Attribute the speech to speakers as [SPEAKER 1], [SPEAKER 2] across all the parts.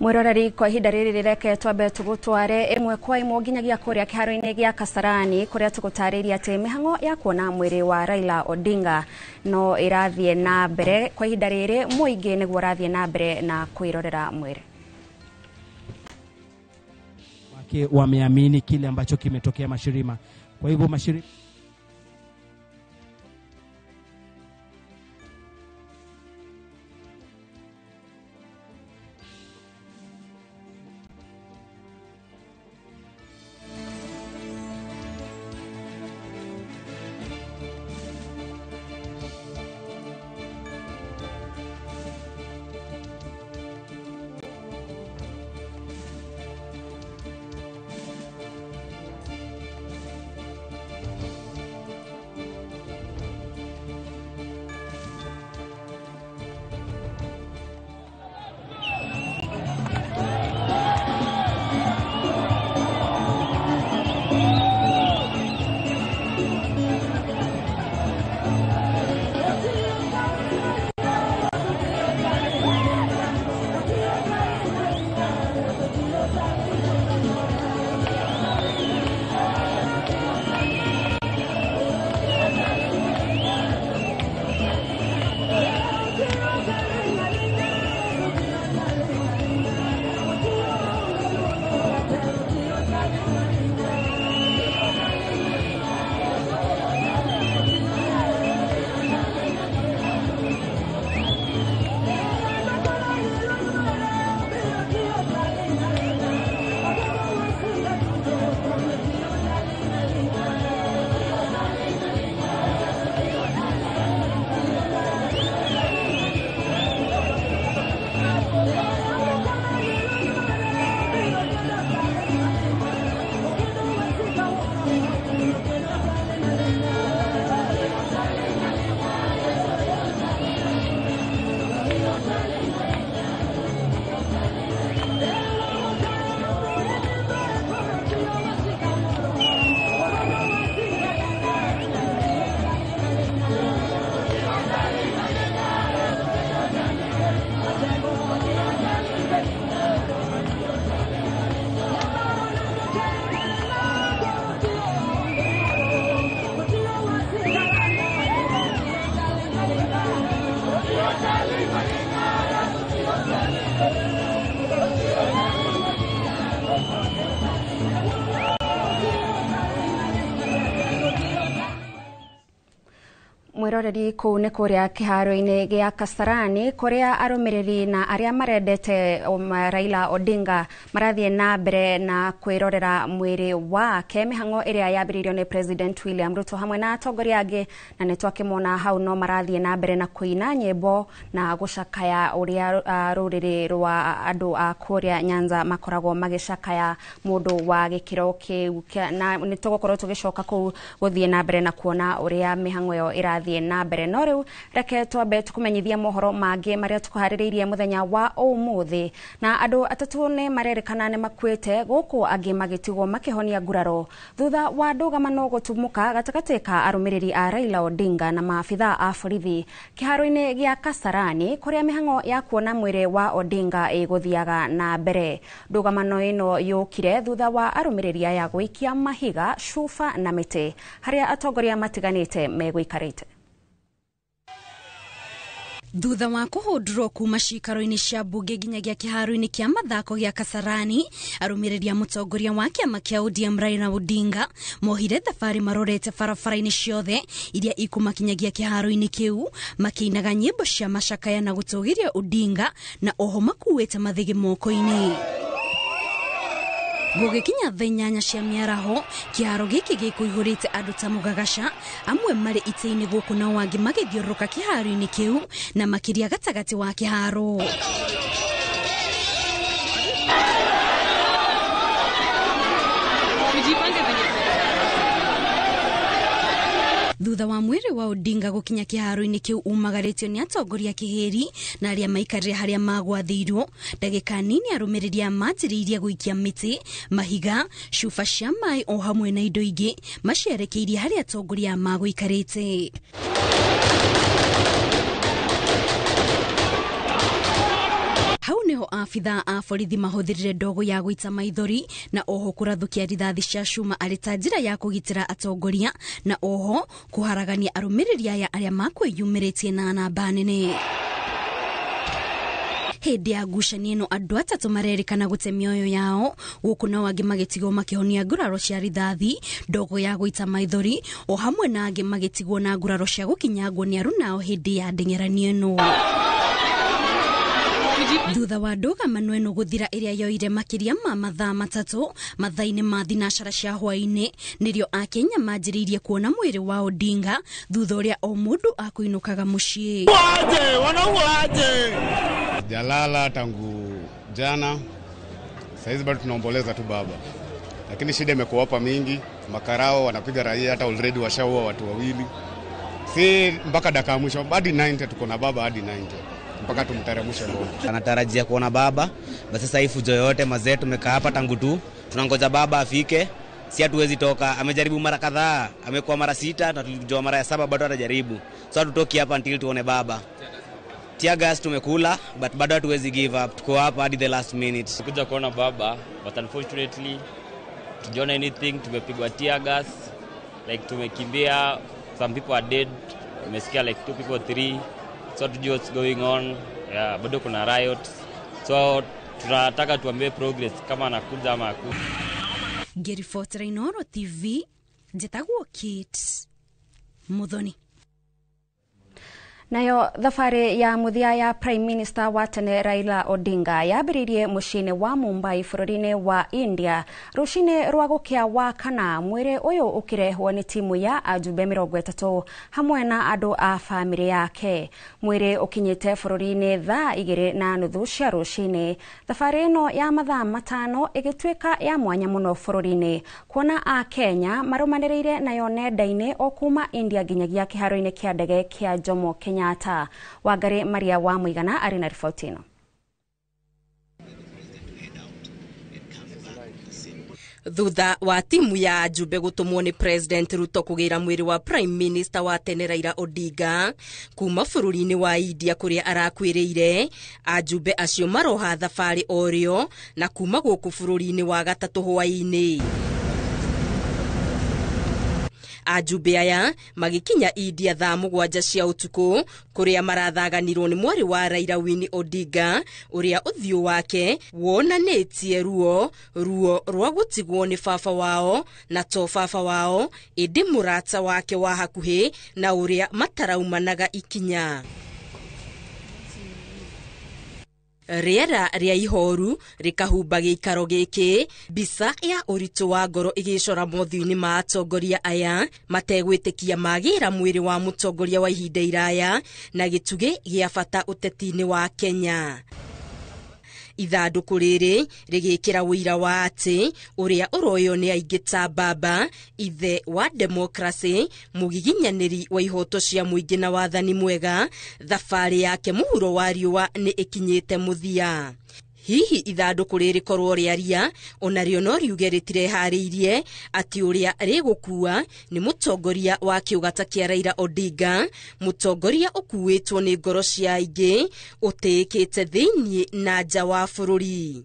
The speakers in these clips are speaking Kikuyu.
[SPEAKER 1] Mwiroreri kwa ihinda rĩrĩ rĩreke twambe tũgũtware ĩmwe kwa ĩmwe nginyagia kũrĩa kĩharo-inĩ gĩa Kasarani kũrĩa tũgũtarĩria atĩ mĩhang'o ya kuona mwĩrĩ wa Raila Odinga no ĩrathiĩ na mbere kwa ihinda rĩrĩ mũingĩ nĩguo ũrathiĩ na mbere na kwĩrorera mwĩrĩ
[SPEAKER 2] wake. Wameamini kile ambacho kimetokea Mashirima. Kwa hivyo Mashirima
[SPEAKER 1] Mwiroreri kũu nĩ kũrĩa kĩharo-inĩ gĩa Kasarani kũrĩa arũmĩrĩri na arĩa marendete Raila Odinga marathiĩ na mbere na kwĩrorera mwĩrĩ wake mĩhang'o ĩrĩa yambĩrĩirio nĩ President William Ruto hamwe na atongoria angĩ na nĩ twakĩmona hau no marathiĩ na mbere na kũina nyĩmbo na gũcakaya ũrĩa rũrĩrĩ rwa andũ a kũrĩa Nyanza makoragwo magĩcakaya mũndũ wa gĩkĩro kĩu na nĩ tũgũkorwo tũgĩcoka kũu gũthiĩ na mbere na kuona ũrĩa mĩhang'o ĩyo ĩrathiĩ na mbere. No rĩu reke twambe tũkũmenyithia mohoro mangĩ marĩa tũkũharĩrĩirie mũthenya wa ũmũthĩ. Na andũ atatũ nĩ marerĩkana nĩ makuĩte gũkũ angĩ magĩtigwo makĩhonia nguraro thutha wa ndũgamano gũtumũka gatagatĩ ka arũmĩrĩri a Raila Odinga na maabitha a borithi kĩharo-inĩ gĩa Kasarani kũrĩa mĩhang'o ya kuona mwĩrĩ wa Odinga ĩgũthiaga na mbere. Ndũgamano ĩno yũkire thutha wa arũmĩrĩri aya gũikia mahiga, cuba na mĩtĩ harĩa atongoria matiganĩte megũikarĩte.
[SPEAKER 3] Thutha wa kũhũndũrwo kuma cikaro-inĩ cia mbunge nginyagia kĩharo-inĩ kĩa mathako gĩa Kasarani, arũmĩrĩri a mũtongoria wa kĩama kĩa ODM Raila Odinga mohire thabarĩ marorete barabara-inĩ ciothe iria ikũmakinyagia kĩharo-inĩ kĩu makĩinaga nyĩmbo cia macakaya na gũtũgĩria Odinga na oho makuĩte mathĩgĩ moko-inĩ. Gũgĩkinya thaa 8 cia mĩaraho kĩharo gĩkĩ gĩkũihũrĩte andũ ta mũgagaca, amwe marĩ itĩ-inĩ gũkũ nao angĩ magĩthiũrũrũka kĩharo-inĩ kĩu na makĩria gatagatĩ wa kĩharo. Thutha wa mwĩrĩ wa Odinga gũkinya kĩharo-inĩ kĩu umagarĩtio nĩ atongoria kĩhĩri na arĩa maikarire harĩa magwathĩirwo, ndagĩka nini arũmĩrĩri aya manjĩrĩirie gũikia mĩtĩ, mahiga, cuba cia maĩ o hamwe na indo ingĩ macerekeirie harĩa atongoria aya magũikarĩte. Hau Niho abithaa a borithi mahũthĩrire ndogo ya gũita maithori na oho kũrathũkia rithathi cia cuma arĩ ta njĩra ya kũgitĩra atongoria na oho kũharagania arũmĩrĩri aya arĩa makwĩyumĩrĩtie na namba nene. Hĩndĩ ya ngucanio ĩno andũ atatũ marerĩkana gũte mĩoyo yao, gũkũ nao angĩ magĩtigwo makĩhonia nguraro cia rithathi, ndogo ya gũita maithori, o hamwe na angĩ magĩtigwo na nguraro cia gũkinyangwo nĩ arunao hĩndĩ ya ndeng'eranio ĩno. Thutha wa ndũgamano ĩno gũthira ĩrĩa yoire makĩria ma mathaa 3 mathaa-inĩ ma thinacara cia hwaĩ-inĩ, nĩrĩo Akenya manjĩrĩirie kuona mwĩrĩ wa Odinga thutha ũrĩa o mũndũ akũinũkaga mũciĩ.
[SPEAKER 4] Jalala tangu jana, saizi bado tunaomboleza tu baba, lakini shida imekuwa hapa mingi. Makarao wanapiga raia, hata already washaua watu wawili, si mpaka dakika mwisho hadi 90 tuko na baba hadi 90 mpaka tumteremshe ngoma.
[SPEAKER 5] Anatarajia kuona baba, basi sasa hii fujo yote mazee tumekaa hapa tangu tu tunangoja baba afike, si hatuwezi toka. Amejaribu mara kadhaa, amekuwa mara 6 na tulijua mara ya 7 bado atajaribu. So hatutoki hapa until tuone baba. Tear gas tumekula, but bado hatuwezi give up. Tuko hapa hadi the last minute.
[SPEAKER 6] Kuja kuona baba, but unfortunately tujiona anything, tumepigwa tear gas, like tumekimbia, some people are dead, tumesikia like 2 people 3. So tujue what's going on. Yeah, bado kuna riots. So tunataka tuambie progress kama anakuja ama hakuja.
[SPEAKER 3] Ngĩribotera Inooro TV, njĩtagwo Kate Muthoni.
[SPEAKER 1] Nayo thabarĩ ya mũthia ya Prime Minister wa tene Raila Odinga yambĩrĩirie mũciĩ-inĩ wa Mumbai bũrũri-inĩ wa India rũcinĩ rwa gũkĩa wa kana, mwĩrĩ ũyũ ũkĩrehwo nĩ timu ya ajumbe 30 hamwe na andũ a bamĩrĩ yake. Mwĩrĩ ũkinyĩte bũrũri-inĩ thaa 2:30 cia rũcinĩ. Thabarĩ ĩno ya mathaa 5 ĩgĩtuĩka ya mwanya mũno bũrũri-inĩ kuona a Kenya marũmanĩrĩire nayo nenda-inĩ o kuma India nginyagia kĩharo-inĩ kĩa ndege kĩa Jomo Kenyatta. Wangari Maria wa Muigana arĩ na riboti ĩno.
[SPEAKER 7] Thutha wa timu ya ajumbe gũtũmwo nĩ President Ruto kũgĩra mwĩrĩ wa Prime Minister wa tene Raila Odinga kuma bũrũri-inĩ wa India kũrĩa arakuĩrĩire, ajumbe acio maroha thabarĩ orĩo na kuma gũkũ bũrũri-inĩ wa gatatũ hwaĩ-inĩ. Ajumbe aya magĩkinya India thaa 7 cia ũtukũ kũrĩa marathaganirwo nĩ mwarĩ wa Raila Winnie Odinga ũrĩa ũthiũ wake wonanĩtie ruo rwa gũtigwo nĩ baba wao na to baba wao ĩndĩ mũrata wake wa hakuhĩ na ũrĩa mataraumanaga ikinya. Rĩera rĩa ihoru rĩkahumba gĩikaro gĩkĩ, mbica ya ũritũ wa ngoro ĩgĩcora mothiũ-inĩ ma atongoria aya mategwĩtĩkia magĩra mwĩrĩ wa mũtongoria wa ihinda iraya na gĩtugĩ gĩa bata ũteti-inĩ wa Kenya. Ithandũkũ rĩrĩ rĩgĩkĩra ũira wa atĩ ũrĩa ũroywo nĩ aingĩ ta baba, ithe wa demokracĩ, mũgiginyanĩri wa ihoto cia mũingĩ na wathani mwega, thabarĩ yake mũhuro wa riũa nĩ ĩkinyĩte mũthia. Hihi ithandũkũ rĩrĩ korwo rĩaria onarĩo no riuge rĩtireharĩirie atĩ ũrĩa rĩgũkua nĩ mũtongoria wa kĩũgata kĩa Raila Odinga, mũtongoria ũkuĩtwo nĩ ngoro cia aingĩ, ũtĩĩkĩte thĩinĩ na nja wa bũrũri.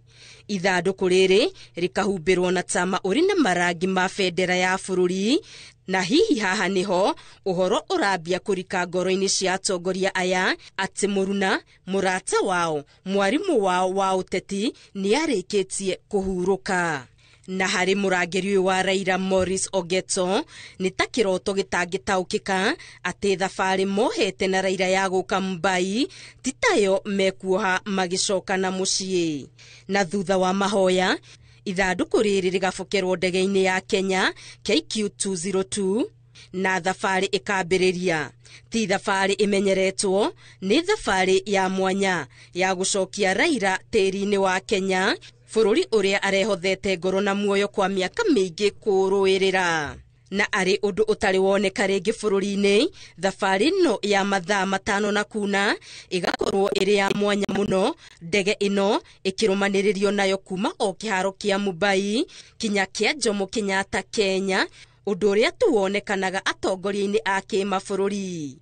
[SPEAKER 7] Ithandũkũ rĩrĩ rĩkahumbĩrwo na tama ũrĩ na marangi ma bendera ya bũrũri, na hihi haha nĩho ũhoro ũrambia kũrika ngoro-inĩ cia atongoria aya atĩ mũruna, mũrata wao, mwarimũ wao wa ũteti nĩarĩkĩtie kũhurũka. Na harĩ mũrangĩri ũyũ wa Raila Morris Ogeto nĩ ta kĩroto gĩtangĩtaũkĩka atĩ thabarĩ mohete na Raila ya gũka Mumbai ti tayo mekuoha magĩcoka na mũciĩ. Na thutha wa mahoya ithandũkũ rĩrĩ rĩgabokerwo ndege-inĩ ya Kenya KQ202 na thabarĩ ĩkambĩrĩria. Ti thabarĩ ĩmenyeretwo, nĩ thabarĩ ya mwanya ya gũcokia Raila tĩri-inĩ wa Kenya, bũrũri ũrĩa arehothete ngoro na muoyo kwa mĩaka mĩingĩ kũrũĩrĩra. Na arĩ ũndũ ũtarĩ woneka rĩngĩ bũrũri-inĩ, thabarĩ ĩno ya mathaa 5 na kuna ĩgakorwo ĩrĩ ya mwanya mũno, ndege ĩno ĩkĩrũmanĩrĩrio nayo kuma o kĩharo kĩa Mumbai kinya kĩa Jomo Kenyatta Kenya, ũndũ ũrĩa tu wonekanaga atongoria-inĩ a kĩmabũrũri.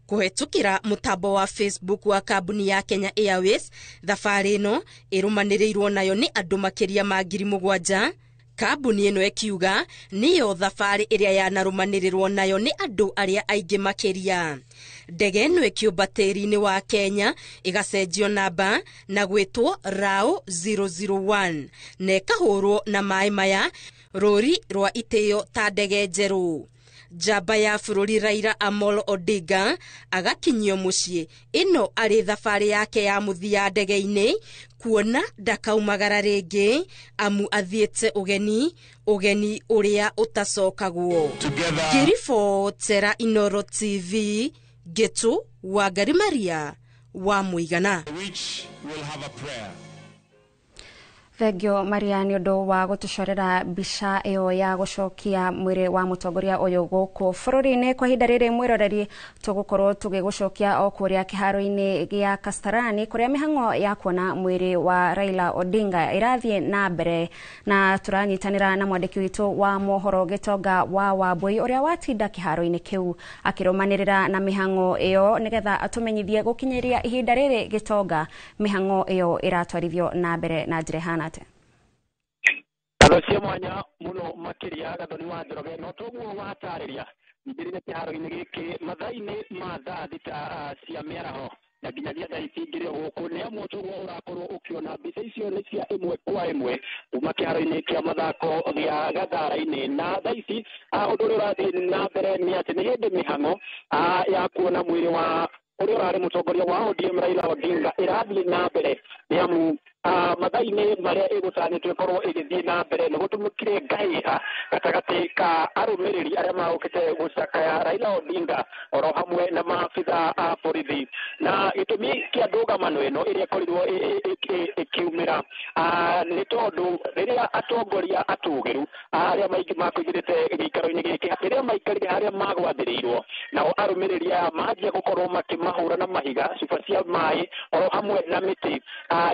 [SPEAKER 7] Kũhetũkĩra mũtambo wa Facebook wa kambuni ya Kenya Airways, thabarĩ ĩno ĩrũmanĩrĩirwo nayo nĩ andũ makĩria ma 7,000. Kambuni ĩno ĩkiuga nĩyo thabarĩ ĩrĩa yanarũmanĩrĩrwo nayo nĩ andũ arĩa aingĩ makĩria. Ndege ĩno ĩkĩũmba tĩri-inĩ wa Kenya ĩgacenjio namba na gwĩtwo RAO 001 na ĩkahũrwo na maĩ maya rũri rwa itĩo ta ndege njerũ. Njamba ya bũrũri Raila Amolo Odinga agakinyio mũciĩ ĩno arĩ thabarĩ yake ya mũthia ndege-inĩ, kuona ndakaumagara rĩngĩ amu athiĩte ũgeni, ũgeni ũrĩa ũtacokagwo. Ngĩribotera Inooro TV, Ngĩtũ Wangari Maria wa Mũigana.
[SPEAKER 1] Thengio Maria nĩ ũndũ wa gũtũcorera mbica ĩyo ya gũcokia mwĩrĩ wa mũtongoria ũyũ gũkũ bũrũri-inĩ. Kwa ihinda rĩrĩ mwĩroreri, tũgũkorwo tũgĩgũcokia o kũrĩa kĩharo-inĩ gĩa Kasarani, kũrĩa mĩhang'o ya kuona mwĩrĩ wa Raila Odinga ĩrathiĩ na mbere, na tũranyitanĩra na mwandĩki witũ wa mohoro Gĩtonga wa Wambui, ũrĩa watinda kĩharo-inĩ kĩu akĩrũmanĩrĩra na mĩhang'o ĩyo nĩgetha atũmenyithie gũkinyĩria ihinda rĩrĩ. Gĩtonga, mĩhang'o ĩyo ĩratwarithio na mbere na njĩra ĩhana atĩa?
[SPEAKER 8] Ngatho cia mwanya mũno makĩria, Gathoni wa Njoroge. No toguo watarĩria, njĩrire kĩharo-inĩ gĩkĩ mathaa-inĩ ma thaa 6 cia mĩaraho, na nginyagia thaa ici ngĩrĩ o gũkũ, nĩ amu toguo ũrakorwo ũkĩona mbica icio nĩ cia ĩmwe kwa ĩmwe kuma kĩharo-inĩ kĩa mathako gĩa Gathara-inĩ. Na thaa ici ũndũ ũrĩa ũrathiĩ na mbere nĩ atĩ nĩ hĩndĩ mĩhang'o ya kuona mwĩrĩ wa ũrĩa ũrarĩ mũtongoria wa ODM Raila Odinga ĩrathiĩ na mbere, nĩ amu mathaa-inĩ marĩa ĩgũtanyĩtwo ĩkorwo ĩgĩthiĩ na mbere nĩ gũtũmĩkire ngahĩha gatagatĩ ka arũmĩrĩri arĩa magũkĩte gũcakaya Raila Odinga oro hamwe na maabitha a borithi. Na gĩtũmi kĩa ndũgamano ĩno ĩrĩa ĩkorirwo ĩkiumĩra nĩ tondũ rĩrĩa atongoria atũgĩru arĩa maingĩ makũingĩrĩte gĩikaro-inĩ gĩkĩ, rĩrĩa maikarire harĩa magwathĩrĩirwo, nao arũmĩrĩri aya manjia gũkorwo makĩmahũra na mahiga, cuba cia maĩ oro hamwe na mĩtĩ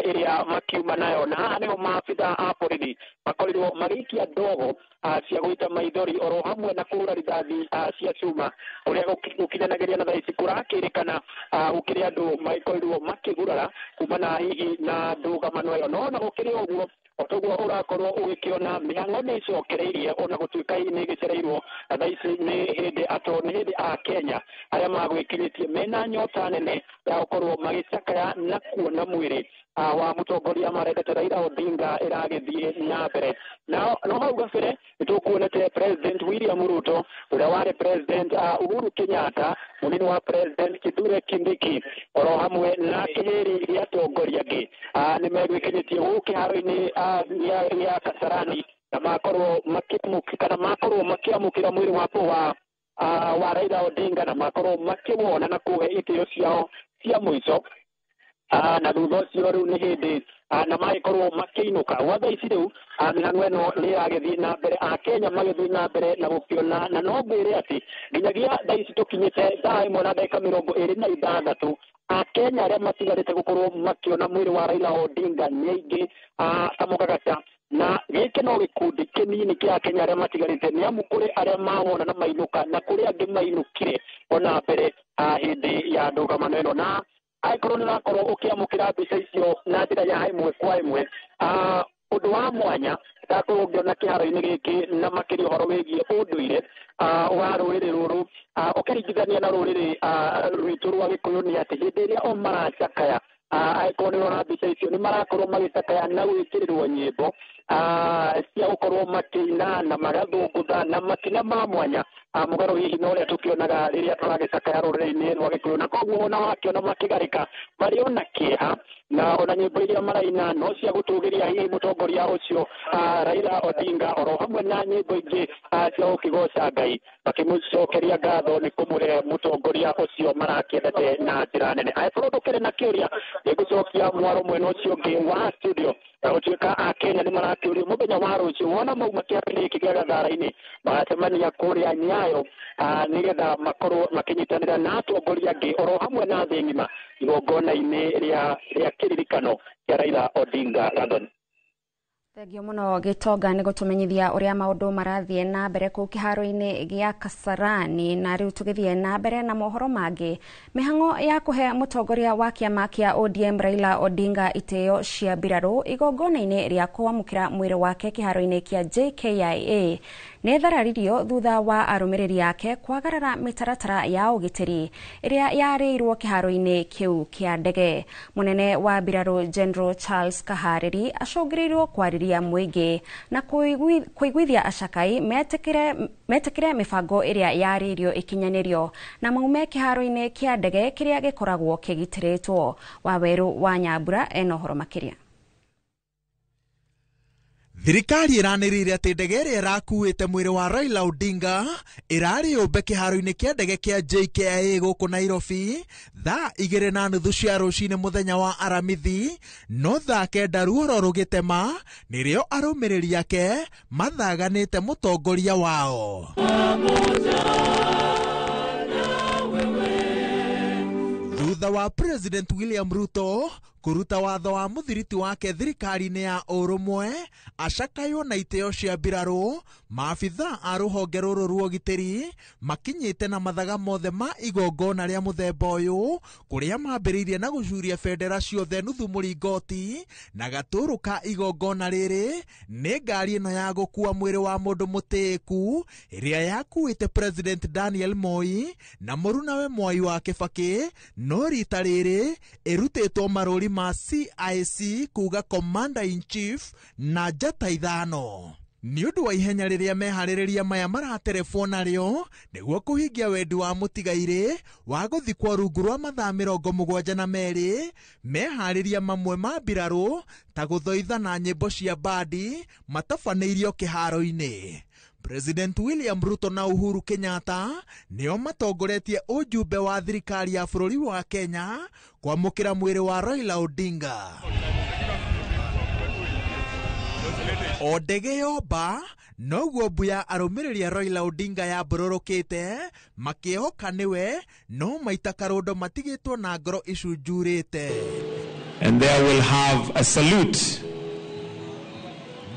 [SPEAKER 8] ĩrĩa makiuma nayo. Na haha nĩho maabitha a borithi makorirwo magĩikia ndogo cia gũita maithori oro hamwe na kũhũra rithathi cia cuma, ũrĩa gũkinyanagĩria na thaa ici kũrakĩrĩkana gũkĩrĩ andũ magĩkorirwo makĩgurara kumana hihi na ndũgamano ĩyo. No ona gũkĩrĩ ũguo, otoguo ũrakorwo ũgĩkĩona, mĩhang'o nĩ ĩcokereirie ona gũtuĩka hihi nĩ ĩgĩcereirwo, na thaa ici nĩ hĩndĩ ato nĩ hĩndĩ a Kenya arĩa magwĩkinyĩtie mena nyota nene ya gũkorwo magĩcakaya na kuona mwĩrĩ wa mũtongoria marendete Raila Odinga ĩragĩthiĩ na mbere. Na no hau gabere nĩtũkuonete President William Ruto, ũrĩa warĩ President Uhuru Kenyatta, mũnini wa President Kithure Kindiki, oro hamwe na kĩhĩri gĩa atongoria angĩ nĩ megwĩkinyĩtie gũkũ kĩharo-inĩ gĩa Kasarani, na makorwo makĩamũkĩra kana makorwo makĩamũkĩra mwĩrĩ wa Raila Odinga, na makorwo makĩwona na kũhe itĩo ciao cia mũico. Na thutha ũcio rĩu nĩ hĩndĩ na magĩkorwo makĩinũka. Gwa thaa ici rĩu mĩhang'o ĩno nĩ ĩragĩthiĩ na mbere, Akenya magĩthiĩ na mbere na gũkĩona. Na no ngwĩre atĩ nginyagia thaa ici tũkinyĩte 1:26, Akenya arĩa matigarĩte gũkorwo makĩona mwĩrĩ wa Raila Odinga nĩ aingĩ kamũgagata, na gĩkĩ no gĩkundi kĩnini kĩa Akenya arĩa matigarĩte, nĩ amu kũrĩ arĩa mawona na mainũka, na kũrĩ angĩ mainũkire ona mbere hĩndĩ ya ndũgamano ĩno. Na angĩkorwo nĩ ũrakorwo ũkĩamũkĩra mbica icio na njĩra ya ĩmwe kwa ĩmwe, ũndũ wa mwanya ndakorwo ngĩona kĩharo-inĩ gĩkĩ, na makĩria ũhoro wĩgiĩ ũndũire wa rũrĩrĩ rũrũ ũkĩringithania na rũrĩrĩ rwitũ rwa Gĩkũyũ, nĩ atĩ hĩndĩ ĩrĩa o maracakaya, angĩkorwo nĩ ũrona mbica icio, nĩ marakorwo magĩcakaya na gwĩkĩrĩrwo nyĩmbo cia gũkorwo makĩina na magathũngũtha na makinya ma mwanya, mũgarũ hihi na ũrĩa tũkĩonaga rĩrĩa tũragĩcakaya rũrĩrĩ-inĩ rwa Gĩkũyũ. Na koguo ona wakĩona makĩgarĩka marĩ ona kĩeha, na ona nyĩmbo iria maraina no cia gũtũgĩria hihi mũtongoria ũcio Raila Odinga, oro hamwe na nyĩmbo ingĩ cia gũkĩgoca Ngai, makĩmũcokeria ngatho nĩ kũmũhe mũtongoria ũcio marakĩendete na njĩra nene. Angĩkorwo ndũkĩrĩ na kĩũria, nĩngũcokia mwaro mwena ũcio ũngĩ wa studio, na gũtuĩka Akenya nĩ marakĩũrio mũthenya wa rũciũ wona mauma kĩharo-inĩ gĩkĩ kĩa Gathara-inĩ, magacemania kũrĩa Nyayo nĩgetha makorwo makĩnyitanĩra na atongoria angĩ oro hamwe na thĩ ng'ima igongona-inĩ rĩa kĩririkano kĩa Raila Odinga. Gathoni.
[SPEAKER 1] Thengio muno Gitonga nĩ gũtũmenyithia ũrĩa maũndũ marathiĩ na mbere kũu kĩharo-inĩ gĩa Kasarani. Na rĩu tũgĩthiĩ na mbere na mohoro mangĩ, mĩhang'o ya kũhe mũtongoria wa kĩama kĩa ODM Raila Odinga itĩo cia mbirarũ igongona-inĩ rĩa kwamũkĩra mwĩrĩ wake kĩharo-inĩ kĩa JKIA nĩ thararirio thutha wa arũmĩrĩri ake kwagarara mĩtaratara ya ũgitĩri ĩrĩa yarĩirwo kĩharo-inĩ kĩu kĩa ndege. Mũnene wa mbirarũ General Charles Kahariri acũngĩrĩirio kwarĩria mũingĩ na kũiguithia acakai metĩkĩre mĩbango ĩrĩa yarĩirio ĩkinyanĩrio na maume kĩharo-inĩ kĩa ndege kĩrĩa gĩkoragwo kĩgitĩrĩtwo. Wawerũ wa Nyambura ena ũhoro makĩria.
[SPEAKER 9] Thirikari ĩranĩrĩire atĩ ndege ĩrĩa ĩrakuĩte mwĩrĩ wa Raila Odinga ĩrarĩ yũmbe kĩharo-inĩ kĩa ndege kĩa JKIA gũkũ Nairobi thaa 2:30 cia rũcinĩ mũthenya wa Aramithi, no thaa 9 ruoro rũgĩtema nĩrĩo arũmĩrĩri ake mathaganĩte mũtongoria wao. Thutha wa President William Ruto kũruta watho wa mũthiriti wake thirikari-inĩ ya ũrũmwe acakaywo na itĩo cia mbirarũ, maabitha a rũhonge rũrũ rwa ũgitĩri makinyĩte na mathaga mothe ma igongona rĩa mũthemba ũyũ kũrĩa mambĩrĩirie na gũcuria bendera ciothe nuthu mũringoti na gatũrũ ka igongona rĩrĩ nĩ ngari ĩno ya gũkua mwĩrĩ wa mũndũ mũtĩĩku ĩrĩa yakuĩte President Daniel Moi na mũrunawe Mwai wa Kibaki, no rita rĩrĩ ĩrutĩtwo marũri ma CIC kuga Commander in Chief na njata 5. Nĩ ũndũ wa ihenya rĩrĩa meharĩrĩria maya maraterebwo narĩo nĩguo kũhingia wendi wa mũtigairĩ wa gũthikwo rungu rwa mathaa 72, meharĩria mamwe ma mbirarũ ta gũthoitha na nyĩmbo cia bandi matabanĩirio kĩharo-inĩ. President William Ruto na Uhuru Kenyatta nĩo matongoretie ũjumbe wa thirikari ya bũrũri wa Kenya kwamũkĩra mwĩrĩ wa Raila Odinga. O ndege yomba noguo mbu ya arũmĩrĩri a Raila Odinga yambũrũrũkĩte makĩhoka nĩwe, no maita karũndo matigĩtwo na ngoro icunjurĩte.
[SPEAKER 10] And there will have a salute.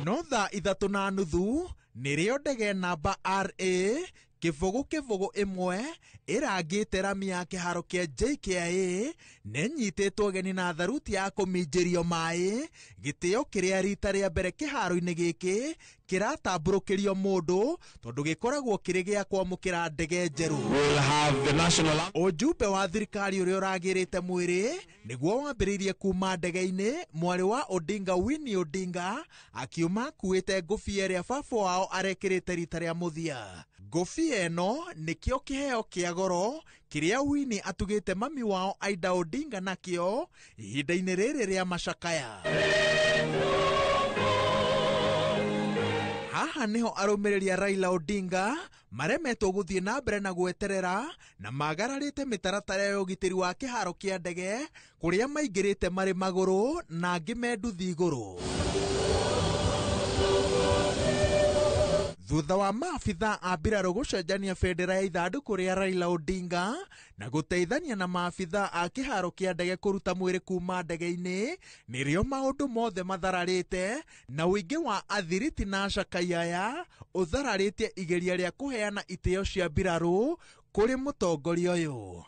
[SPEAKER 9] No thaa 3:30 nĩrĩo ndege namba RA 001 ĩrangĩte rami ya kĩharo kĩa JKIA nĩnyitĩtwo ũgeni na tharuti ya kũminjĩrio maĩ, gĩtĩo kĩrĩa rita rĩa mbere kĩharo-inĩ gĩkĩ kĩratambũrũkĩrio mũndũ tondũ gĩkoragwo kĩrĩ gĩa kwamũkĩra ndege njerũ. Ũjumbe wa thirikari ũrĩa ũragĩrĩte mwĩrĩ nĩguo wambĩrĩirie kuma ndege-inĩ, mwarĩ wa Odinga Winnie Odinga akiuma akuĩte ngũbia ĩrĩa baba wao arekĩrĩte rita rĩa mũthia. Ngũbia ĩno nĩkĩo kĩheo kĩa goro kĩrĩa Winnie atugĩte mami wao Aida Odinga nakĩo ihinda-inĩ rĩrĩ rĩa macakaya. Haha nĩho arũmĩrĩri a Raila Odinga maremetwo gũthiĩ na mbere na gweterera na magararĩte mĩtaratara ya ũgitĩri wa kĩharo kĩa ndege kũrĩa maingĩrĩte marĩ magũrũ na angĩ me nduthi igũrũ. Thutha wa maabitha a mbirarũ gũcenjania bendera ya ithandũkũ rĩa Raila Odinga na gũteithania na maabitha a kĩharo kĩa ndege kũruta mwĩrĩ kuma ndege-inĩ, nĩrĩo maũndũ mothe mathararĩte na ũingĩ wa athiriti na acakai aya ũthararĩtie igeria rĩa kũheana itĩo cia mbirarũ kũrĩ mũtongoria ũyũ.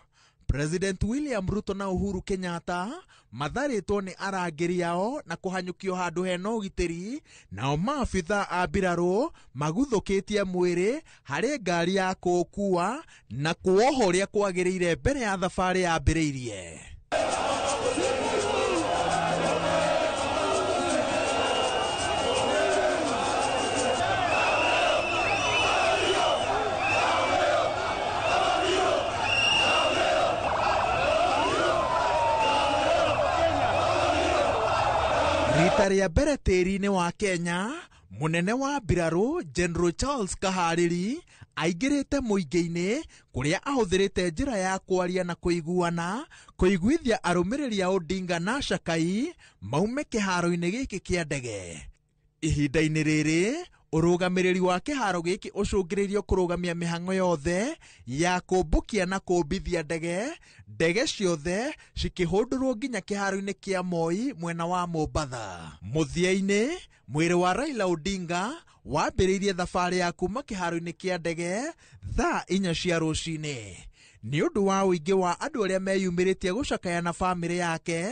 [SPEAKER 9] President William Ruto na Uhuru Kenyatta matharĩtwo nĩ arangĩri ao na kũhanyũkio handũ hena ũgitĩri, nao maabitha a mbirarũ maguthũkĩtie mwĩrĩ harĩ ngari ya kũũkua na kuoha ũrĩa kwagĩrĩire mbere ya thabarĩ yambĩrĩirie. Rita rĩa mbere tĩri-inĩ wa Kenya, mũnene wa mbirarũ General Charles Kahariri aingĩrĩte mũingĩ-inĩ kũrĩa ahũthĩrĩte njĩra ya kwaria na kũiguana kũiguithia arũmĩrĩri a Odinga na acakai maume kĩharo-inĩ gĩkĩ kĩa ndege. Ihinda-inĩ rĩrĩ ũrũgamĩrĩri wa kĩharo gĩkĩ ũcũngĩrĩirio kũrũgamia mĩhang'o yothe ya kũmbũkia na kũmbithia ndege, ndege ciothe cikĩhũndũrwo nginya kĩharo-inĩ kĩa Moi mwena wa Mombatha. Mũthia-inĩ Mwĩrĩ wa Raila Odinga wambĩrĩirie thabarĩ ya kuma kĩharo-inĩ kĩa ndege thaa 4 cia rũcinĩ. Nĩ ũndũ wa ũingĩ wa andũ arĩa meyumĩrĩtie gũcakaya na bamĩrĩ yake,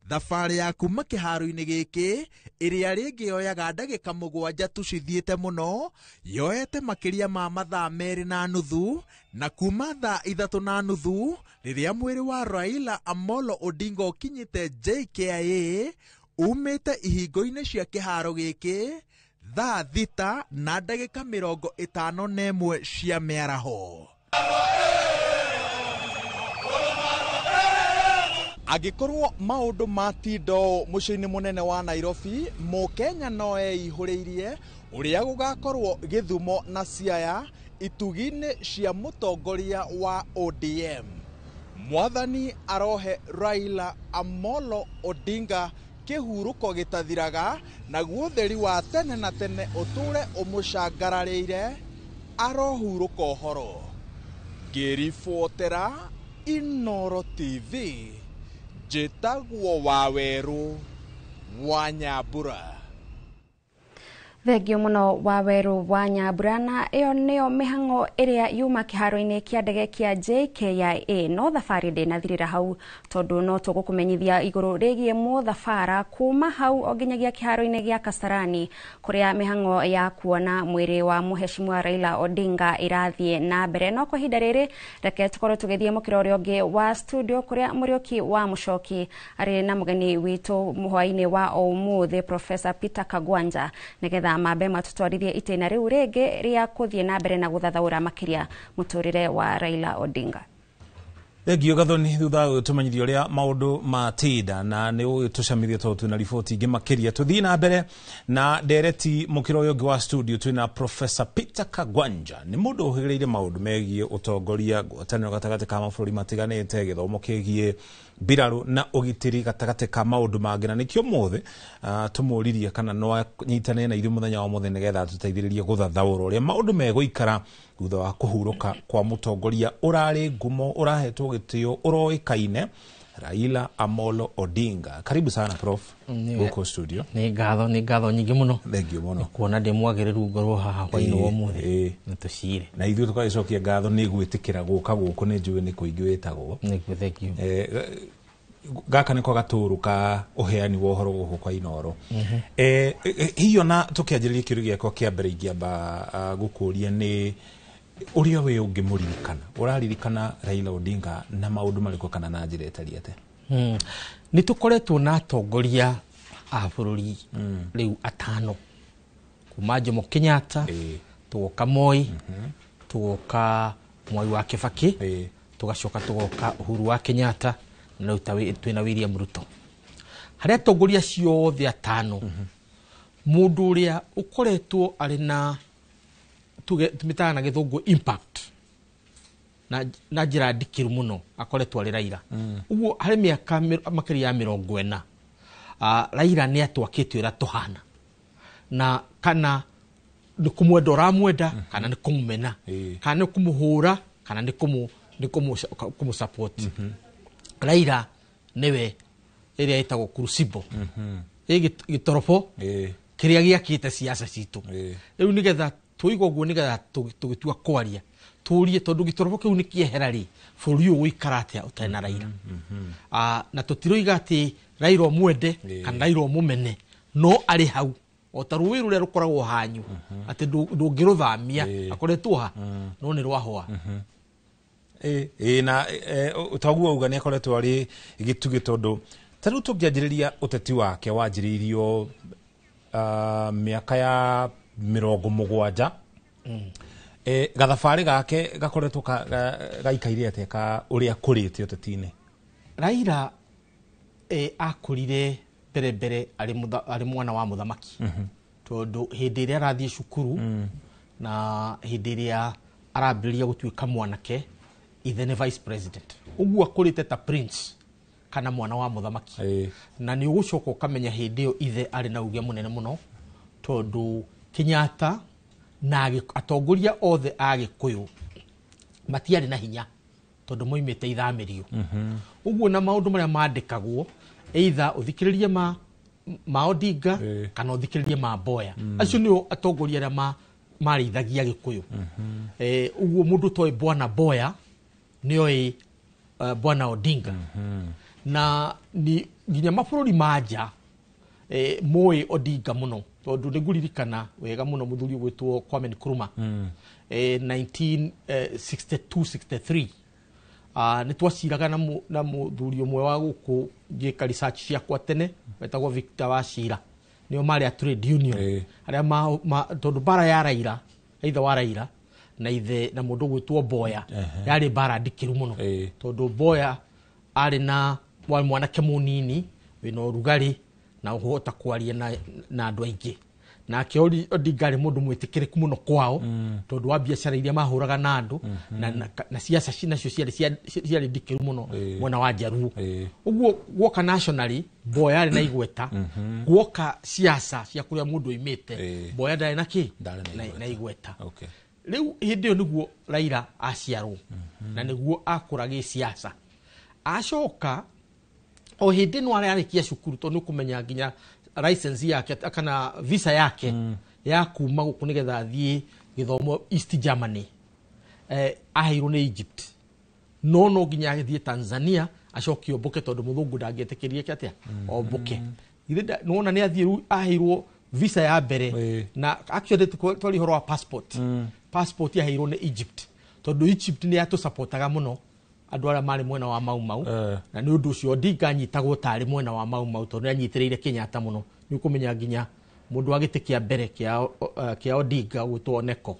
[SPEAKER 9] thabarĩ ya kuma kĩharo-inĩ gĩkĩ ĩrĩa rĩngĩ yoyaga ndagĩka 7 tu cithiĩte mũno, yoete makĩria ma mathaa 2.5, na kuma thaa 3:30 rĩrĩa mwĩrĩ wa Raila Amolo Odinga ũkinyĩte JKIA umĩte ihingo-inĩ cia kĩharo gĩkĩ thaa 6:51 cia mĩaraho. Angĩkorwo maũndũ matinda mũciĩ-inĩ mũnene wa Nairobi, Mũkenya no eihũrĩirie ũrĩa gũgakorwo Gĩthumo na Siaya itugi-inĩ cia mũtongoria wa ODM. Mwathani arohe Raila Amolo Odinga kĩhurũko gĩtathiraga, naguo ũtheri wa tene na tene ũtũre ũmũcangararĩire, arohurũka ũhoro. Ngĩribotera Inooro TV, njĩtagwo Wawerũ wa Nyambura.
[SPEAKER 1] Thengio mũno Wawerũ wa Nyambura, na ĩyo nĩyo mĩhang'o ĩrĩa yuma kĩharo-inĩ kĩa ndege kĩa JKIA. No thabarĩ ndĩnathirĩra hau, tondũ no tũgũkũmenyithia igũrũ rĩgiĩ mũthabara kuma hau o nginyagia kĩharo-inĩ gĩa Kasarani, kũrĩa mĩhang'o ya kuona mwĩrĩ wa mũheshimiwa Raila Odinga ĩrathiĩ na mbere. No kwa ihinda rĩrĩ reke tũkorwo tũgĩthiĩ mũkĩra ũrĩa ũngĩ wa studio, kũrĩa Mũriũki wa Mũcoki arĩ na mũgeni witũ hwaĩ-inĩ wa ũmũthĩ, Professor Peter Kagwanja, nĩgetha mambe matutwarithie itĩna rĩu rĩngĩ rĩa kũthiĩ na mbere na gũthathaũra makĩria mũtũrĩre wa Raila Odinga.
[SPEAKER 11] Thengio Gathoni, thutha ũtũmenyithia ũrĩa maũndũ matinda na nĩ ũgĩtũcamithia tondũ twĩna riboti ingĩ makĩria. Tũthiĩ na mbere na ndereti mũkĩra ũyũ ũngĩ wa studio, twĩna Professor Peter Kagwanja. Nĩ mũndũ ũhĩgĩrĩire maũndũ megiĩ ũtongoria, ngwatanĩro gatagatĩ ka mabũrũri matiganĩte, gĩthomo kĩgiĩ mbirarũ na ũgitĩri gatagatĩ ka maũndũ mangĩ, na nĩkĩo ũmũthĩ tũmũririe kana no anyitanĩre na ithuĩ mũthenya wa ũmũthĩ nĩgetha tũteithĩrĩrie gũthathaũra ũrĩa maũndũ megũikara thutha wa kũhurũka kwa mũtongoria ũrarĩ ngumo, ũrahetwo gĩtĩo, ũroĩkaine, Raila Amolo Odinga. Karibu sana Prof gũkũ studio.
[SPEAKER 12] Nĩ ngatho nyingĩ mũno.
[SPEAKER 11] Thengio mũno.
[SPEAKER 12] Kuona ndĩ mwagĩrĩru ngorwo haha hwaĩ-inĩ wa ũmũthĩ. Nĩ tũcire.
[SPEAKER 11] Na ithuĩ tũgagĩcokia ngatho nĩ gwĩtĩkĩra gũka gũkũ, nĩ njũĩ nĩ kũingĩ wĩtagwo.
[SPEAKER 12] Nĩguo, thengio.
[SPEAKER 11] Gaka nĩko gatũrũ ka ũheani wa ũhoro gũkũ kwa Inooro. Hihi ona tũkĩanjĩrĩria kĩũria gĩakwa kĩa mbere ingĩamba gũkũria nĩ ũrĩa we ũngĩmũririkana, ũraririkana Raila Odinga na maũndũ marĩkũ kana na njĩra ĩtariĩ atĩa?
[SPEAKER 12] Nĩ tũkoretwo na atongoria a bũrũri rĩu 5, kuma Jomo Kenyatta, tũgoka Moi, tũgoka Mwai wa Kibaki, tũgacoka tũgoka Uhuru wa Kenyatta, na rĩu twĩna William Ruto. Harĩ atongoria acio othe 5, mũndũ ũrĩa ũkoretwo arĩ na tũmĩtaga na gĩthũngũ impact na njĩra ndikĩru mũno akoretwo arĩ Raila. Ũguo harĩ mĩaka makĩria ya 40, Raila nĩ atwakĩte ũrĩa tũhana, na kana nĩ kũmwenda ũramwenda, kana nĩ kũmũmena, kana nĩ kũmũhũra, kana nĩ kũmũ-support. Raila nĩwe ĩrĩa ĩtagwo crucible, gĩtorobo kĩrĩa gĩakĩte siasa citũ. Rĩu nĩgetha tũiga ũguo, nĩgetha tũgĩtua kwaria tũrie, tondũ gĩtorobo kĩu nĩ kĩehera rĩ, bũrũri ũyũ ũgũikara atĩa ũtarĩ na Raila? Na tũtiroiga atĩ Raila ũmwende kana Raila ũmũmene, no arĩ hau o ta rũĩ rũrĩa rũkoragwo hanyu, atĩ ndũngĩrũthamia, akoretwo ha no nĩ rwahũa.
[SPEAKER 11] Na toguo auga nĩ akoretwo arĩ gĩtugĩ, tondũ ta rĩu tũngĩanjĩrĩria ũteti wake wanjĩrĩirio mĩaka ya 70. Gathabarĩ gake gakoretwo gaikaire atĩa ka ũrĩa akũrĩte ũteti-inĩ?
[SPEAKER 12] Raila akũrire mbere arĩ mwana wa mũthamaki, tondũ hĩndĩ ĩrĩa arathiĩ cukuru na hĩndĩ ĩrĩa arambĩrĩria gũtuĩka mwanake, ithe nĩ vice president. Ũguo akũrĩte ta prince kana mwana wa mũthamaki. Na nĩ ũgũcoka ũkamenya hĩndĩ ĩyo ithe arĩ na uge mũnene mũno, tondũ Kenyatta na atongoria othe a Gĩkũyũ matiarĩ na hinya, tondũ moimĩte ithamĩrio. Ũguo na maũndũ marĩa mandĩkagwo, either ũthikĩrĩrie ma Odinga kana ũthikĩrĩrie ma Mboya. Acio nĩo atongoria arĩa marĩithagia Gĩkũyũ. Ũguo mũndũ ũtoĩ Bwana Mboya nĩoĩ Bwana Odinga. Na ni nginya mabũrũri ma nja moĩ Odinga mũno, tondũ nĩngũririkana wega mũno mũthuri ũgwĩtwo Kwame Nkrumah 1962-63 nĩ twaciraga na mũthuri ũmwe wa gũkũ ngĩka research ciakwa tene wetagwo Victor Wachira, nĩo marĩ a trade union arĩa tondũ mbara ya Raila, ithe wa Raila na ithe na mũndũ ũgwĩtwo Mboya yarĩ mbara ndikĩru mũno, tondũ Mboya arĩ na mwanake mũnini wĩna ũrugarĩ na ũhota kwaria na andũ aingĩ. Nake Odinga arĩ mũndũ mwĩtĩkĩrĩku mũno kwao, tondũ wa biacara iria mahũraga na andũ na siasa nacio ciarĩ ndikĩru mũno mwena wa Njaruo. Ũguo guoka nationally Mboya arĩ na igweta, guoka siasa cia kũrĩa mũndũ oimĩte Mboya ndarĩ na kĩ na igweta. Rĩu hĩndĩ ĩyo nĩguo Raila aciarwo na nĩguo akũra gĩsiasa. Acoka o hĩndĩ no ararĩkia cukuru, tondũ nĩ ũkũmenya nginya license yake kana visa yake ya kuma gũkũ nĩgetha athiĩ gĩthomo East Germany aheirwo nĩ Egypt, no nginya athiĩ Tanzania acoke ombũke, tondũ mũthũngũ ndangĩetĩkĩrie atĩa ombũke. Nĩwona nĩ athiĩ rĩu aheirwo visa ya mbere, na actually twari ũhoro wa passport. Passport yaheirwo nĩ Egypt, tondũ Egypt nĩ yatũsupportaga mũno andũ arĩa marĩ mwena wa Mau Mau, na nĩ ũndũ ũcio Odinga anyitagwo tarĩ mwena wa Mau Mau tondũ nĩ anyitĩrĩire Kenyatta mũno. Nĩ ũkũmenya nginya mũndũ wa gĩtĩ kĩa mbere kĩa Odinga gwĩtwo Oneko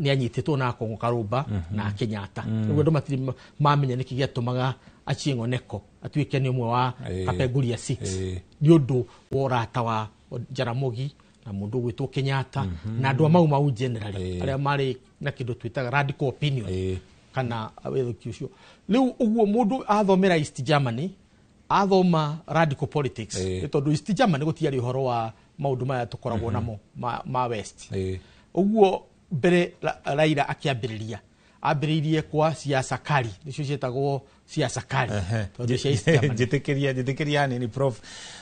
[SPEAKER 12] nĩ anyitĩtwo na Akong'o Karũmba na Kenyatta. Ũguo andũ matirĩ mamenya nĩkĩ gĩatũmaga Achieng' Oneko atuĩke nĩ ũmwe wa Kapenguria 6, nĩ ũndũ wa ũrata wa Jaramogi na mũndũ ũgwĩtwo Kenyatta na andũ a Mau Mau generally arĩa marĩ na kĩndũ twĩtaga radical opinion kana wĩthũki ũcio. Rĩu ũguo mũndũ athomera East Germany, athoma radical politics, nĩ tondũ East Germany gũtiarĩ ũhoro wa maũndũ maya tũkoragwo namo ma West. Ũguo mbere Raila akĩambĩrĩria ambĩrĩirie kwa siasa kali, nĩcio ciĩtagwo siasa kali, tondũ cia East Germany.
[SPEAKER 11] Njĩtĩkĩria hanini Prof,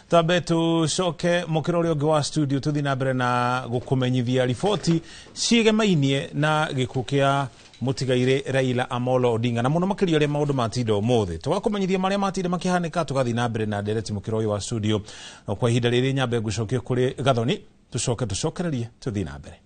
[SPEAKER 11] twambe tũcoke mũkĩra ũrĩa ũngĩ wa studio tũthiĩ na mbere na gũkũmenyithia riboti ciĩgemainie na gĩkuũ kĩa mũtigairĩ Raila Amolo Odinga, na mũno makĩria ũrĩa maũndũ matinda ũmũthĩ. Tũgakũmenyithia marĩa matinda makĩhanĩka, tũgathiĩ na mbere na ndereti mũkĩra ũyũ wa studio. Kwa ihinda rĩrĩ nyambe ngũcokie kũrĩ Gathoni, tũcoke tũcokererie tũthiĩ na mbere.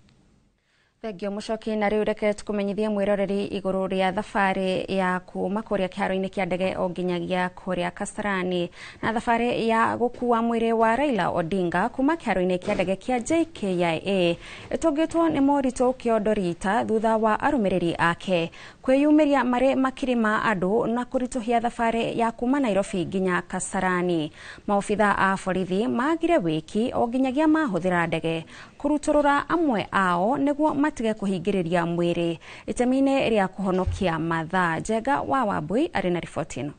[SPEAKER 1] Thengio mũcoki, na rĩu reke tũkũmenyithie mwĩroreri igũrũ rĩa thabarĩ ya kuma kũrĩa kĩharo-inĩ kĩa ndege o nginyagia kũrĩa Kasarani, na thabarĩ ya gũkua mwĩrĩ wa Raila Odinga kuma kĩharo-inĩ kĩa ndege kĩa JKIA ĩtũngĩtwo nĩ moritũ kĩondo rita thutha wa arũmĩrĩri ake kwĩyumĩria marĩ makiri ma andũ na kũritũhia thabarĩ ya kuma Nairobi nginya Kasarani. Maobitha a borithi magire wĩki o nginyagia mahũthĩra ndege kũrutũrũra amwe ao nĩguo matige kũhingĩrĩria mwĩrĩ itemi-inĩ rĩa kũhonokia mathaa. Njenga wa Wambui arĩ na riboti ĩno.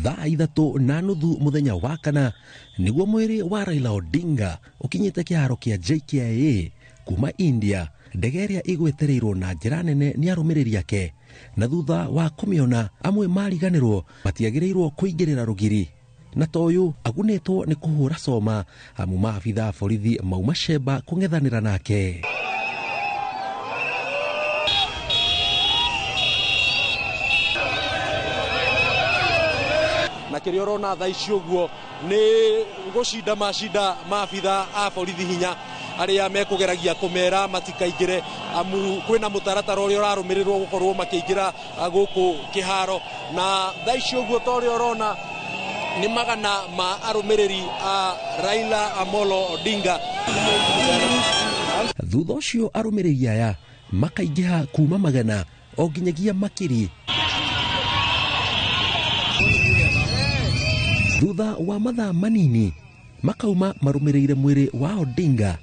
[SPEAKER 13] Thaa 3:30 mũthenya wa kana nĩguo mwĩrĩ wa Raila Odinga ũkinyĩte kĩharo kĩa JKIA kuma India, ndege ĩrĩa ĩgwetereirwo na njĩra nene nĩ arũmĩrĩri ake, na thutha wa kũmĩona amwe mariganĩrwo matiagĩrĩirwo kũingĩrĩra rũgiri, na toyũ agunĩtwo nĩ kũhũra coma amu maabitha a borithi mauma cemba kũng'ethanĩra nake.
[SPEAKER 14] Na kĩrĩa ũrona thaa ici ũguo nĩ gũcinda macinda maabitha a borithi hinya arĩa mekũgeragia kũmera matikaingĩre, amu kwĩna mũtaratara ũrĩa ũrarũmĩrĩrwo gũkorwo makĩingĩra gũkũ kĩharo. Na thaa ici ũguo ta ũrĩa ũrona nĩ magana ma arũmĩrĩri a Raila Amolo Odinga.
[SPEAKER 13] Thutha ũcio arũmĩrĩri aya makaingĩha kuma magana o nginyagia makiri. Thutha wa mathaa manini makauma marũmĩrĩire mwĩrĩ wa Odinga.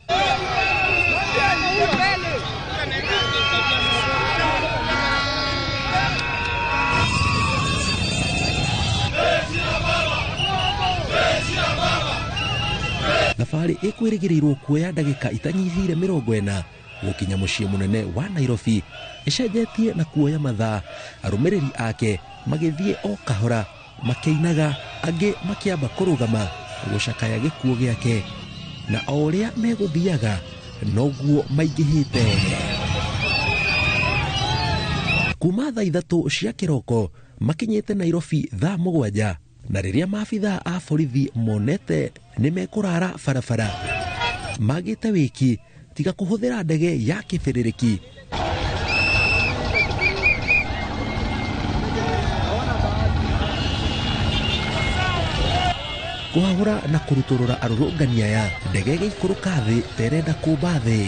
[SPEAKER 13] Thabarĩ ĩkwĩrĩgĩrĩirwo kuoya ndagĩka itanyihĩire 40 Gũkinya mũciĩ mũnene wa Nairobi ĩcenjetie na kuoya mathaa, arũmĩrĩri ake magĩthiĩ o kahora makĩinaga, angĩ makĩamba kũrũgama gũcakaya gĩkuũ gĩake, na o ũrĩa megũthiaga noguo maingĩhĩte. Kuma thaa 3 cia kĩroko makinyĩte Nairobi thaa 7, na rĩrĩa maabithaa a borithi monete nĩ mekũrara barabara magĩte wĩki tiga kũhũthĩra ndege ya kĩbĩrĩrĩki. Kũhahũra na kũrutũrũra arũrũngani aya, ndege ĩgĩikũrũka thĩ terenda kũmba thĩ.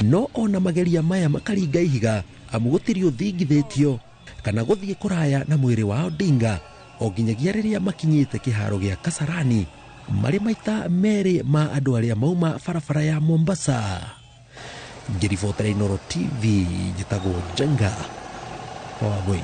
[SPEAKER 13] No ona mageria maya makaringa ihiga, amu gũtirĩ ũthingithĩtio kana gũthiĩ kũraya na mwĩrĩ wa Odinga o nginyagia rĩrĩa makinyĩte kĩharo gĩa Kasarani marĩ maita merĩ ma andũ arĩa mauma barabara ya Mombasa. Ngĩribotera Inooro TV, njĩtagwo Njenga Wangui.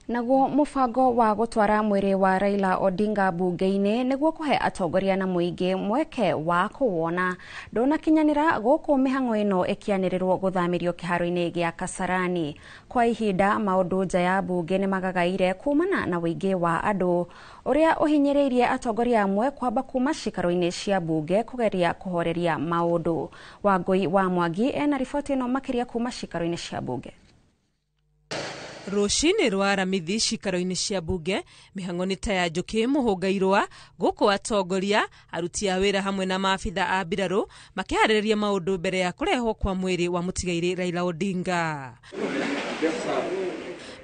[SPEAKER 1] Naguo mũbango wa gũtwara mwĩrĩ wa Raila Odinga bunge-inĩ nĩguo kũhe atongoria na mũingĩ mweke wa kũwona ndũnakinyanĩra gũkũ mĩhang'o ĩno ĩkĩanĩrĩrwo gũthamĩrio kĩharo-inĩ gĩa Kasarani. Kwa ihinda maũndũ nja ya bunge nĩ magagaire kumana na ũingĩ wa andũ ũrĩa ũhinyĩrĩirie atongoria amwe kwamba kuma cikaro-inĩ cia bunge kũgeria kũhoreria maũndũ. Wangui wa Mwangi ena riboti ĩno makĩria kuma cikaro-inĩ cia bunge.
[SPEAKER 15] Rũcinĩ rwa Aramithi cikaro-inĩ cia bunge mĩhang'o nĩ ta ya njũkĩ mũhũnga irũa gũkũ atongoria aruti a wĩra hamwe na maabitha a mbirarũ makĩharĩrĩria maũndũ mbere ya kũrehwo kwa mwĩrĩ wa mũtigairĩ Raila Odinga.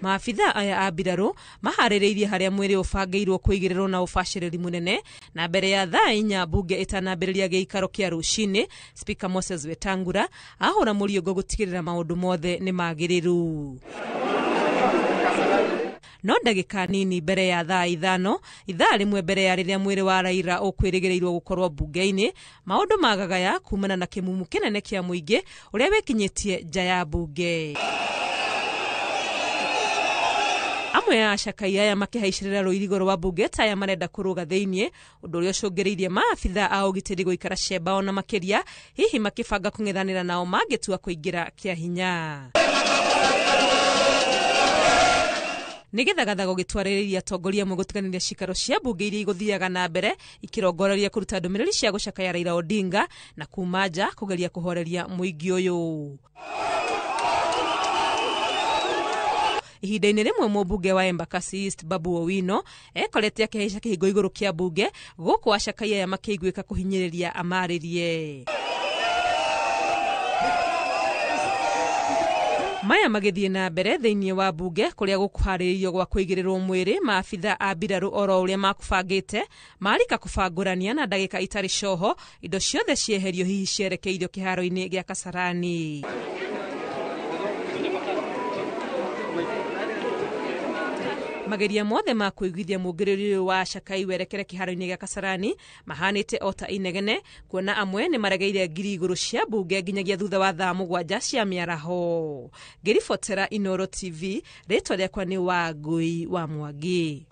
[SPEAKER 15] Maabitha aya a mbirarũ maharĩrĩirie harĩa mwĩrĩ ũbangĩirwo kũigĩrĩrwo na ũbacĩrĩri mũnene, na mbere ya thaa 4 bunge ĩtanambĩrĩria gĩikaro kĩa rũcinĩ, Speaker Moses Wetangula ahũra mũriũngo gũtigĩrĩra maũndũ mothe nĩ magĩrĩru. No ndagĩka nini mbere ya thaa 5, ithaa rĩmwe mbere ya rĩrĩa mwĩrĩ wa Raila ũkwĩrĩgĩrĩirwo gũkorwo bunge-inĩ, maũndũ magagaya kumana na kĩmumu kĩnene kĩa mũingĩ ũrĩa wĩkinyĩtie nja ya bunge. Amwe a acakai aya makĩhaicĩrĩra rũirigo rwa bunge ta aya marenda kũrũga thĩiniĩ, ũndũ ũrĩa ũcũngĩrĩirie maabitha a ũgitĩri gũikara cemba ona makĩria, hihi makĩbanga kũng'ethanĩra nao mangĩtua kũingĩra kĩa hinya. Nĩ gĩthagathago gĩtwarĩrĩria atongoria amwe gũtiganĩria cikaro cia bunge iria igũthiaga na mbere ikirongoreria kũruta ndũmĩrĩri cia gũcakaya Raila Odinga na kuma nja kũgeria kũhoreria mũingĩ ũyũ. Ihinda-inĩ rĩmwe mũmbunge wa Embakasi East Babu Owino ekorete akĩhaica kĩhingo igũrũ kĩa bunge gũkũ acakai aya makĩiguĩka kũhinyĩrĩria amarĩrie. Maya magĩthiĩ na mbere thĩinĩ wa bunge kũrĩa gũkũharĩrĩrio gwa kũigĩrĩrwo mwĩrĩ, maabitha a mbirarũ oro ũrĩa makũbangĩte marika kũbangũrania na ndagĩka itarĩ coho indo ciothe cieherio hihi cierekeirio kĩharo-inĩ gĩa Kasarani. Mageria mothe ma kũiguithia mũngĩrĩrio wa acakai werekere kĩharo-inĩ gĩa Kasarani mahanĩte o ta inegene, kuona amwe nĩ maregeire ngiri igũrũ cia bunge nginyagia thutha wa thaa 7 cia mĩaraho. Ngĩribotera Inooro TV, rĩtwa rĩakwa nĩ Wangui wa Mwangi.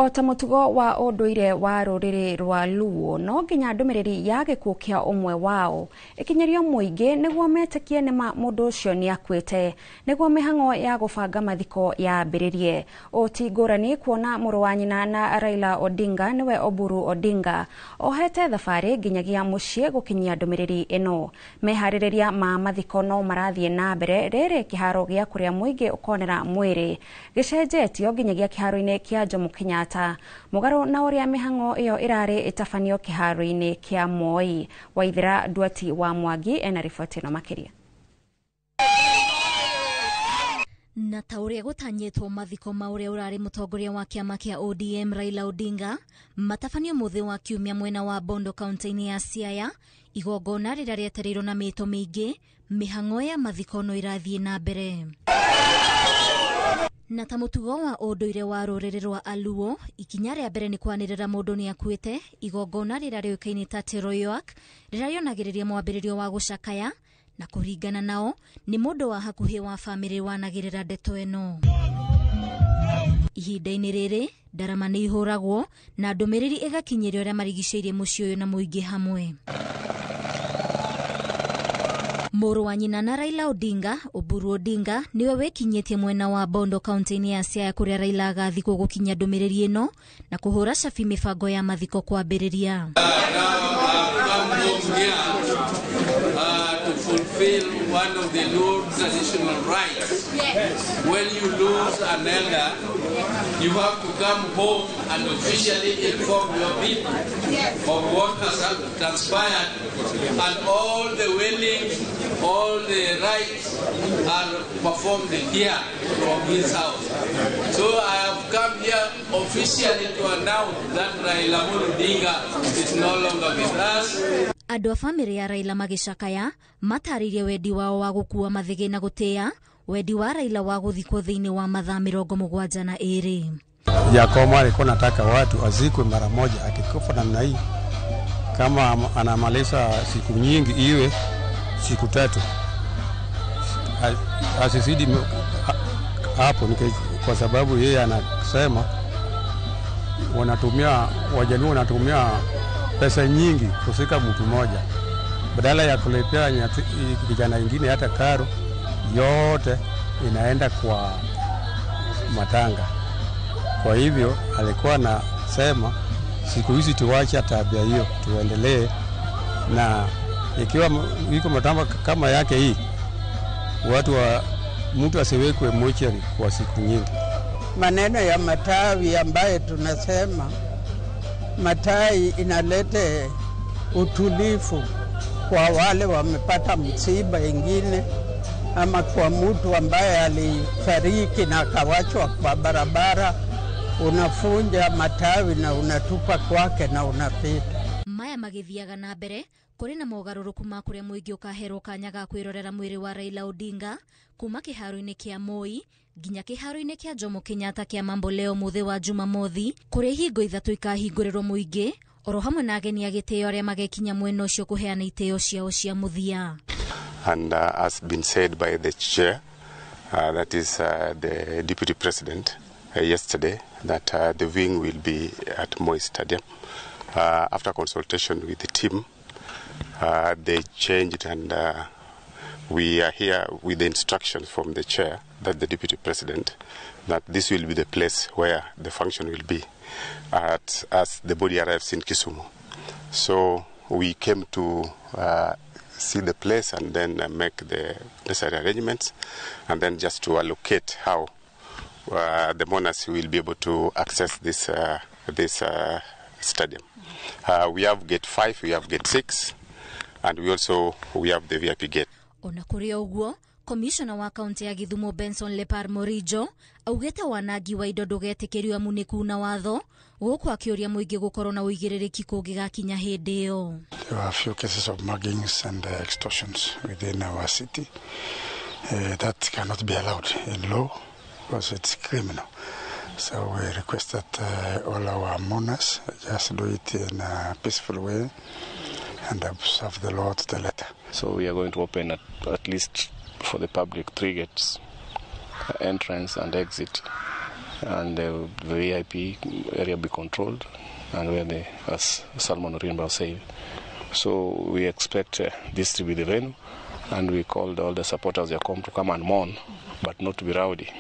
[SPEAKER 1] O ta mũtugo wa ũndũire wa rũrĩrĩ rwa Luo, no nginya ndũmĩrĩri ya gĩkuũ kĩa ũmwe wao ĩkinyĩrio mũingĩ nĩguo metĩkie nĩma mũndũ ũcio nĩakuĩte, nĩguo mĩhang'o ya gũbanga mathiko yambĩrĩrie. Ũũ ti ngũrani kuona mũrũ wa nyina na Raila Odinga nĩwe Oburu Odinga ohete thabarĩ nginyagia mũciĩ gũkinyia ndũmĩrĩri ĩno. Meharĩrĩria ma mathiko no marathiĩ na mbere rĩrĩ kĩharo gĩa kũrĩa mũingĩ ũkonera mwĩrĩ gĩcenjetio nginyagia kĩharo-inĩ kĩa Jomo Kenyatta, mũgarũ na ũrĩa mĩhang'o ĩyo ĩrarĩ ĩtabanio kĩharo-inĩ kĩa Moi. Waithera Nduati wa Mwangi ena riboti ĩno makĩria.
[SPEAKER 3] Na ta ũrĩa gũtanyĩtwo mathiko ma ũrĩa ũrarĩ mũtongoria wa kĩama kĩa ODM Raila Odinga matabanio mũthĩ wa kiumia mwena wa Bondo kaunti-inĩ ya Siaya, igongona rĩrĩa rĩetereirwo na mĩto mĩingĩ, mĩhang'o ya mathiko no ĩrathiĩ na mbere. Na ta mũtugo wa ũndũire wa rũrĩrĩ rwa Aluo, ikinya rĩa mbere nĩ kwanĩrĩra mũndũ nĩ akuĩte, igongona rĩrĩa rĩũĩkaine ta Teroyoak rĩrĩa rĩonagĩrĩria mwambĩrĩrio wa gũcakaya, na kũringana nao nĩ mũndũ wa hakuhĩ wa bamĩrĩ wanagĩrĩra ndeto ĩno. Ihinda-inĩ rĩrĩ ndarama nĩ ihũragwo na ndũmĩrĩri ĩgakinyĩrio arĩa marigicĩirie mũciĩ ũyũ na mũingĩ hamwe. Mũrũ wa nyina na Raila Odinga, Oburu Odinga, nĩwe wĩkinyĩtie mwena wa Bondo kaunti-inĩ ya Siaya kũrĩa Raila agathikwo gũkinyia ndũmĩrĩri ĩno na kũhũra cabi mĩbango ya mathiko kwambĩrĩria.
[SPEAKER 16] To fulfill one of the Luo traditional rites. When you lose an elder, you have to come home and officially inform your people of what has transpired, and all the wailings, all the rites are performed here from his house. So I have come here officially to announce that Raila Odinga is no longer with us.
[SPEAKER 3] Andũ a bamĩrĩ ya Raila magĩcakaya matarĩirie wendi wao wa gũkua mathĩgĩ na gũtĩĩa wendi wa Raila wa gũthikwo thĩinĩ wa mathaa 72.
[SPEAKER 17] Jakomo alikuwa nataka watu azikwe mara moja, akikufa namna hii kama anamaliza siku nyingi iwe siku 3, asizidi hapo, kwa sababu yeye anasema wanatumia Wajaluo wanatumia pesa nyingi kusika mtu mmoja, badala ya kulipia vijana wengine hata karo yote inaenda kwa matanga. Kwa hivyo alikuwa anasema siku hizi tuache tabia hiyo, tuendelee na ikiwa iko matanga kama yake hii, watu wa mtu asiwekwe mochari kwa siku nyingi.
[SPEAKER 18] Maneno ya matawi ambaye tunasema matai inalete utulifu kwa wale wamepata msiba ingine, ama kwa mtu ambaye alifariki na akawachwa kwa barabara, unafunja matawi na unatupa kwake na unapita.
[SPEAKER 3] Maya magithiaga na mbere kuri na mogarũrũku ma kũrĩa mũingĩ ũkaherwo kanya ga kwĩrorera mwĩrĩ wa Raila Odinga kuma kĩharo-inĩ kĩa Moi nginya kĩharo-inĩ kĩa Jomo Kenyatta kĩa Mamboleo mũthĩ wa Jumamothi, kũrĩa ihingo 3 ikahingũrĩrwo mũingĩ oro hamwe na ageni a gĩtĩo arĩa magekinya mwena ũcio kũheana itĩo ciao cia mũthia.
[SPEAKER 4] And as been said by the chair, that is the deputy president yesterday, that the wing will be at Moi Stadium. After consultation with the team, they changed, and we are here with the instructions from the chair, that the deputy president, that this will be the place where the function will be at as the body arrives in Kisumu. So we came to see the place and then make the necessary arrangements, and then just to allocate how the mourners will be able to access this, this stadium. We have gate 5, we have gate 6, and we also we have the VIP gate.
[SPEAKER 3] Ona kũrĩ ũguo, Komishona wa kaunti ya Githumo Benson Lepar Morijo augĩte wanangi wa indo ndũgetĩkĩrio amu nĩ kuna watho, gũkũ akĩũria mũingĩ gũkorwo na ũigĩrĩrĩki kũngĩgakinya hĩndĩ ĩyo.
[SPEAKER 19] There were a few cases of muggings and extortions within our city. That cannot be allowed in law because it's criminal. So we request that all our mourners just do it in a peaceful way and observe the law to the letter.
[SPEAKER 20] So we are going to open at least for the public 3 gates, entrance and exit, and the VIP area be controlled, and where the, as Salmon Orimba said. So we expect this to be the venue, and we called all the supporters to come and mourn, but not to be rowdy.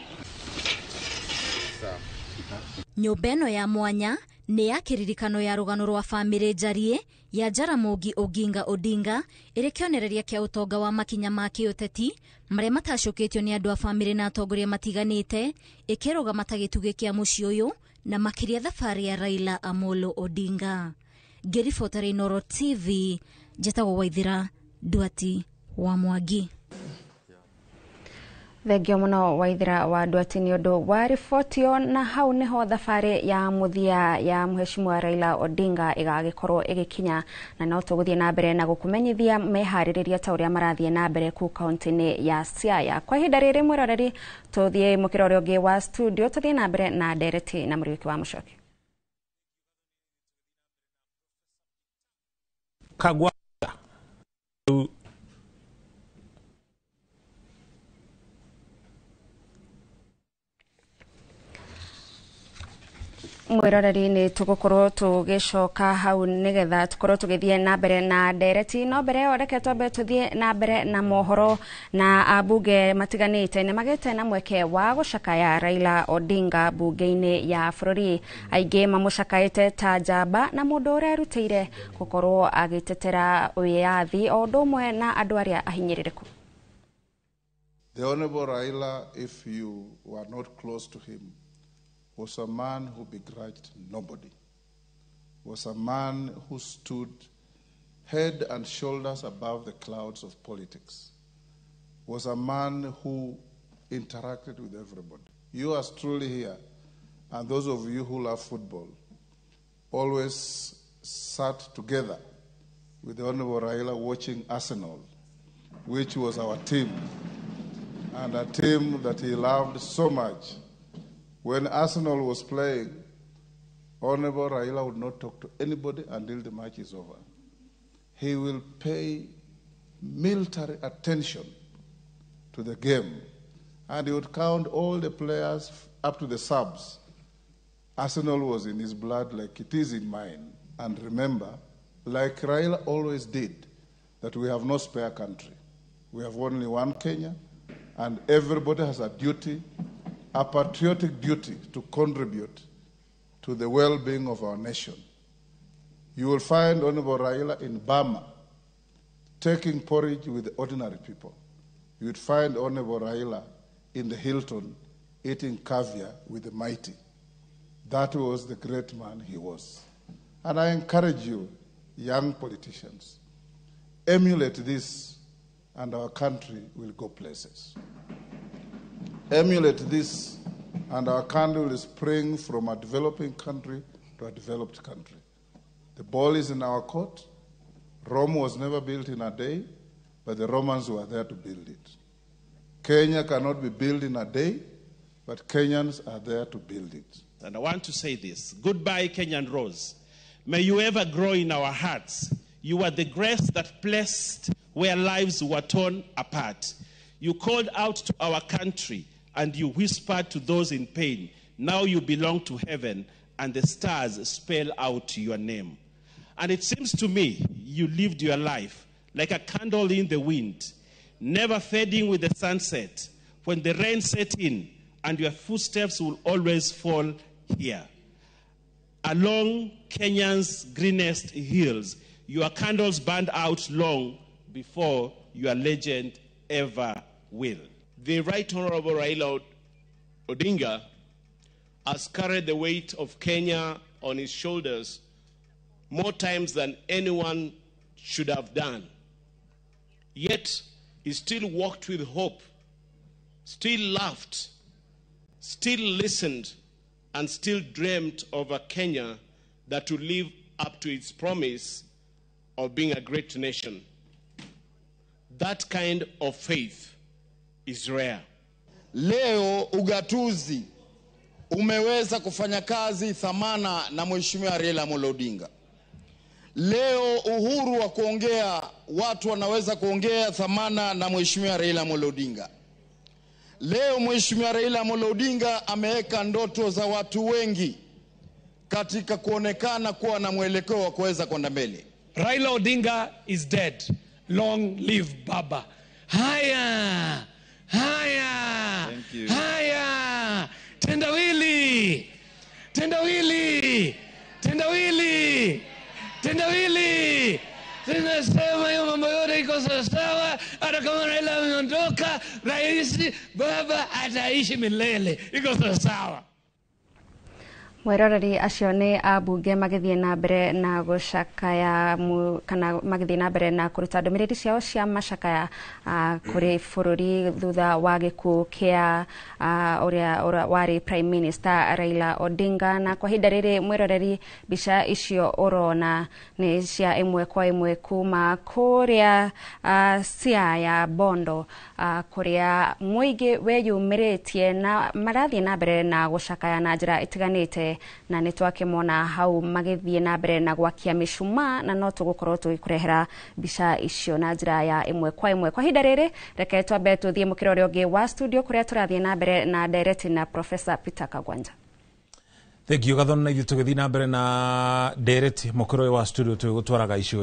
[SPEAKER 3] Nyũmba ĩno ya mwanya nĩ ya kĩririkano ya rũgano rwa bamĩrĩ njarie ya Jaramogi Oginga Odinga, ĩrĩ kĩonereria kĩa ũtonga wa makinya ma kĩũteti marĩa matacũkĩtio nĩ andũ a bamĩrĩ na atongoria matiganĩte, ĩkĩrũgama ta gĩtugĩ kĩa mũciĩ ũyũ na makĩria thabarĩ ya Raila Amolo Odinga. Ngĩribota Inooro TV, njĩtagwo Waithira Nduati wa Mwangi.
[SPEAKER 1] Thengio muno Waithira wa Nduati ni undu wa riboti ĩyo, na hau niho thabarĩ ya mũthia ya Mheshimiwa Raila Odinga ĩgagĩkorwo ĩgĩkinya, na no tũgũthiĩ na mbere na gũkũmenyithia meharĩrĩria ta ũrĩa marathiĩ na mbere kũu kaunti-inĩ ya Siaya. Kwa ihinda rĩrĩ mwĩroreri, tũthiĩ mũkĩra ũrĩa ũngĩ wa studio, tũthiĩ na mbere na ndereti na Mũriũki wa Mũchoki.
[SPEAKER 11] Kagwa
[SPEAKER 1] Mwĩroreri, nĩ tũgũkorwo tũgĩcoka hau nĩgetha tũkorwo tũgĩthiĩ na mbere na ndereti, no mbere ĩyo reke twambe tũthiĩ na mbere na mohoro. Na ambunge matiganĩte nĩ magĩte na mweke wa gũcakaya Raila Odinga bunge-inĩ ya bũrũri. Aingĩ mamũcakaĩte ta njamba na mũndũ ũrerutĩire gũkorwo agĩtetera wĩyathi o ũndũ ũmwe na andũ arĩa ahinyĩrĩrĩku.
[SPEAKER 21] The Honorable Raila, if you were not close to him, was a man who begrudged nobody, was a man who stood head and shoulders above the clouds of politics, was a man who interacted with everybody. You are truly here, and those of you who love football, always sat together with the Honorable Raila watching Arsenal, which was our team, and a team that he loved so much. When Arsenal was playing, Honorable Raila would not talk to anybody until the match is over. He will pay military attention to the game, and he would count all the players up to the subs. Arsenal was in his blood like it is in mine. And remember, like Raila always did, that we have no spare country. We have only one Kenya, and everybody has a duty, a patriotic duty, to contribute to the well-being of our nation. You will find Honorable Raila in Bama, taking porridge with the ordinary people. You would find Honorable Raila in the Hilton, eating caviar with the mighty. That was the great man he was. And I encourage you, young politicians, emulate this, and our country will go places. Emulate this, and our country will spring from a developing country to a developed country. The ball is in our court. Rome was never built in a day, but the Romans were there to build it. Kenya cannot be built in a day, but Kenyans are there to build it.
[SPEAKER 22] And I want to say this. Goodbye, Kenyan Rose. May you ever grow in our hearts. You are the grace that blessed where lives were torn apart. You called out to our country and you whispered to those in pain. Now you belong to heaven and the stars spell out your name. And it seems to me you lived your life like a candle in the wind, never fading with the sunset. When the rain set in, and your footsteps will always fall here. Along Kenya's greenest hills, your candles burned out long before your legend ever will.
[SPEAKER 23] The Right Honorable Raila Odinga has carried the weight of Kenya on his shoulders more times than anyone should have done. Yet, he still walked with hope, still laughed, still listened, and still dreamt of a Kenya that would live up to its promise of being a great nation. That kind of faith is rare.
[SPEAKER 24] Leo ugatuzi umeweza kufanya kazi thamana na Mheshimiwa Raila Amolo Odinga. Leo uhuru wa kuongea, watu wanaweza kuongea thamana na Mheshimiwa Raila Amolo Odinga. Leo Mheshimiwa Raila Amolo Odinga ameweka ndoto za watu wengi katika kuonekana kuwa na mwelekeo wa kuweza kwenda mbele.
[SPEAKER 25] Raila Odinga is dead. Long live Baba. Haya! Haya!
[SPEAKER 24] Thank you.
[SPEAKER 25] Haya! Tendawili! Tendawili! Tendawili! Tendawili! Tunasema hiyo mambo yote iko sawa, hata kama Raila ameondoka, rais Baba ataishi milele. Iko sawa.
[SPEAKER 1] Mwiroreri, acio nĩ ambunge magĩthiĩ na mbere na gũcakaya kana magĩthiĩ na mbere na kũruta ndũmĩrĩri ciao cia macakaya kũrĩ bũrũri thutha wa gĩkuũ kĩa ũrĩa warĩ Prime Minister Raila Odinga. Na kwa ihinda rĩrĩ, mwĩroreri, mbica icio ũrona nĩ cia ĩmwe kwa ĩmwe kuma kũrĩa Siaya Bondo, kũrĩa mũingĩ weyumĩrĩtie na marathiĩ na mbere na gũcakaya na njĩra ĩtiganĩte, na nĩ twakĩmona hau magĩthiĩ na mbere na gwakia mĩcumaa, na no tũgũkorwo tũgĩkũrehera mbica icio na njĩra ya ĩmwe kwa ĩmwe. Kwa ihinda rĩrĩ, reke twambe tũthiĩ mũkĩra ũrĩa ũngĩ wa studio kũrĩa tũrathiĩ na mbere na ndereti na Professor Peter Kagwanja.
[SPEAKER 11] Thank you Gathoni, na ithuĩ tũgĩthiĩ na mbere na ndereti mũkĩro ũyũ wa studio tũgĩgũtwaraga icigo.